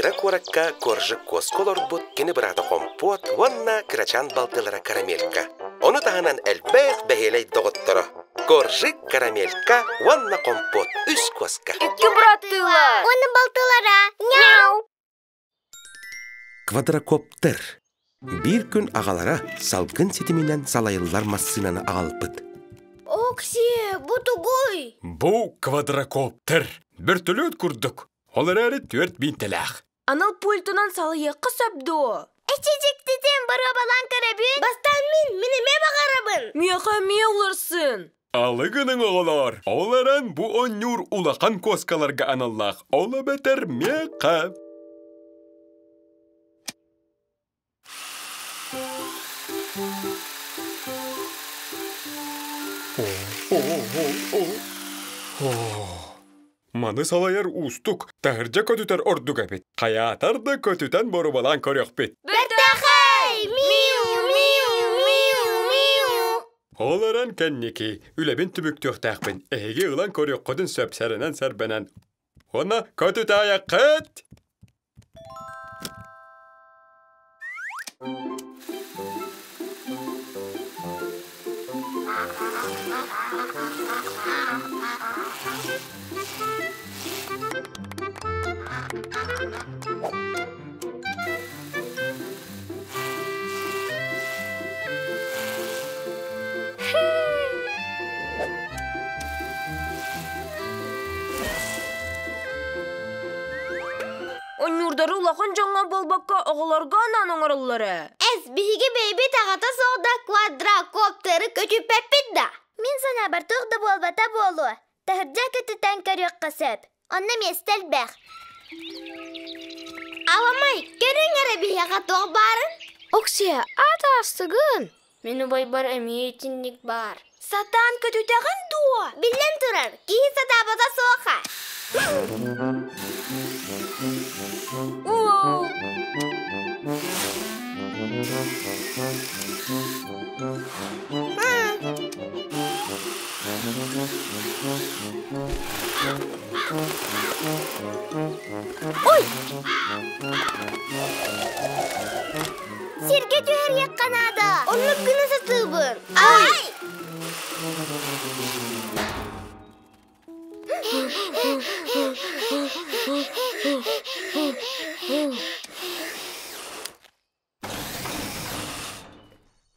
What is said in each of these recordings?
Кыра куоракка Коржик куоска олорбут кини быраата Хомпуот уонна кырачаан балтылара Карамелька. Ону таһынан элбэх бэһиэлэй доҕотторо Коржик, Карамелька уонна Хомпуот үс куоска. Икки быраттыылар. Уонна балтылара. Мяу! Квадрокоптер. Биир күн аҕалара салгын ситиминэн салайыллар массыынаны аҕалбыт. Окси, бу тугуй? Бу квадрокоптер. Бөртөлүөт курдук. Ол эрээри түөрт биинтэлээх. Анал пультунан салайыахха сөп дуо? Эчи дьиктитин боруобалаан көрөбүн. Бастаан мин, мин эмиэ баҕарабын. Миэхэ эмиэ уларсын. Алы гыныҥ оҕолоор, ол эрэн бу оонньуур улахан куоскаларга аналлаах, ол эбэтэр миэхэ. Маны салайар уустук, таһырдьа көтүтэр ордук эбит. Хайаатар да көтүтэн боруобалаан көрүөхпүт. Бэртээхэй! Миу, миу, миу, миу! Ол эрэн кэнники үлэбин түмүктүөхтээхпин. Эһиги ылан көрүөххүтүн сөп сэрэнэн-сэрбэнэн. Уонна көтүтээйэххит! Онньуурдары улахан дьоҥҥо буолбакка оҕолорго анаан оҥороллор ээ. Эс, биһиги бэйбит аҕата суох да квадрокоптеры көтүппэппит да. Мин санаабар туох да буолбата буолуо. Таһырдьа көтүтэн көрүөххэ сөп. Онно миэстэ элбэх. Аламай, көрүҥ эрэ биһиэхэ туох баарын. Оксия, аат аастыгын. Мин убайбар эмиэ итинник баар. Сатаан көтүтэҕин дуо? Биллэн турар, киһи сатаабата суоха. Оо! Ой! Сиргэ түһэриэххэ наада. Оннук гына сатыыбын. Ай!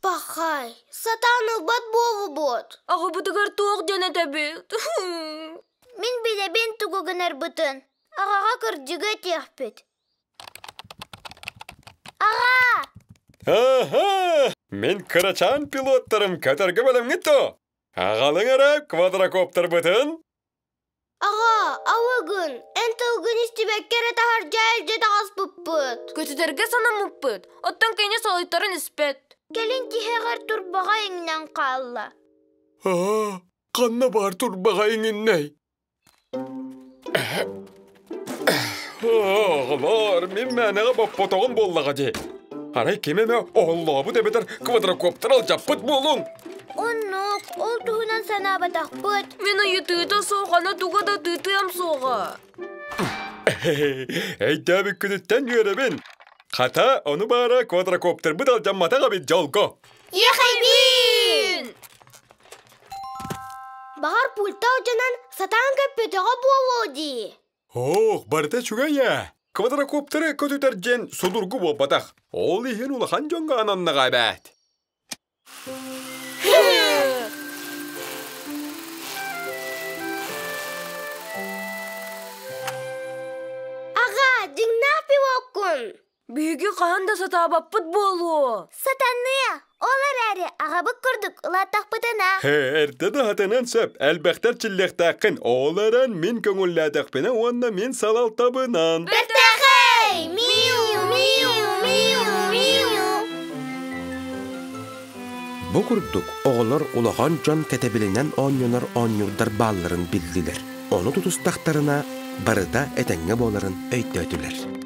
Пахай, сатаан ылбат буолубут. Аҕабытыгар туох диэн этэбит? Мин билэбин тугу гынарбытын. Аҕаҕа кырдьыгы этиэхпит. Аҕаа! Аха! Мин кырачаан пилоттарым көтөргө бэлэмҥит дуо? Аҕалыҥ эрэ квадрокоптербытын! Аҕаа, алыгын, эн тылгын истибэккэ эрэ таһырдьа илдьэ таҕыспыппыт. Көтүтэргэ санаммыппыт, оттон кини солуйтаран испэт. Кэлин тиһэҕэр турбаҕа иҥнэн хаалла. Аа, ханна баар турбаҕа иҥиннэй? Оҕолоор, мин мээнэҕэ боппотоҕум буоллаҕа дии. Арай ким эмэ оһоллообут эбэтэр квадрокоптер алдьаппыт буолуҥ. Оннук, ол туһунан санаабатахпыт. Мин ыйытыыта суох, аны туга да тыытыам суоҕа. Өйдөөбүккүтүттэн үөрэбин. Хата, ону баара квадрокоптербыт алдьамматах эбит дьолго. Ехайбин! Баҕар пульта алдьанан сатаан көппөтөҕө буолуо дии. Ох, барыта үчүгэй ээ. Квадрокоптеры көтүтэр диэн судургу буолбатах. Ол иһин улахан дьоҥҥо ананнаҕа эбээт. Аҕа, дьиҥнээх пилоккун! Биһиги хаһан да сатаабаппыт буолуо. Сатаныа, ол эрээри аҕабыт курдук ылаттахпытына. Эрдэ да сатанан сөп, элбэхтэр чиллиэхтээххин, ол эрэн мин көҥүллээтэхпинэ уонна мин салалтабынан. Бэртээхэй! Миу, миу, миу, миу! Бу курдук оҕолор улахан дьон кэтэбилинэн оонньонор оонньуурдар баалларын биллилэр. Ону тутустахтарына барыта этэҥҥэ буоларын өйдөөтүлэр.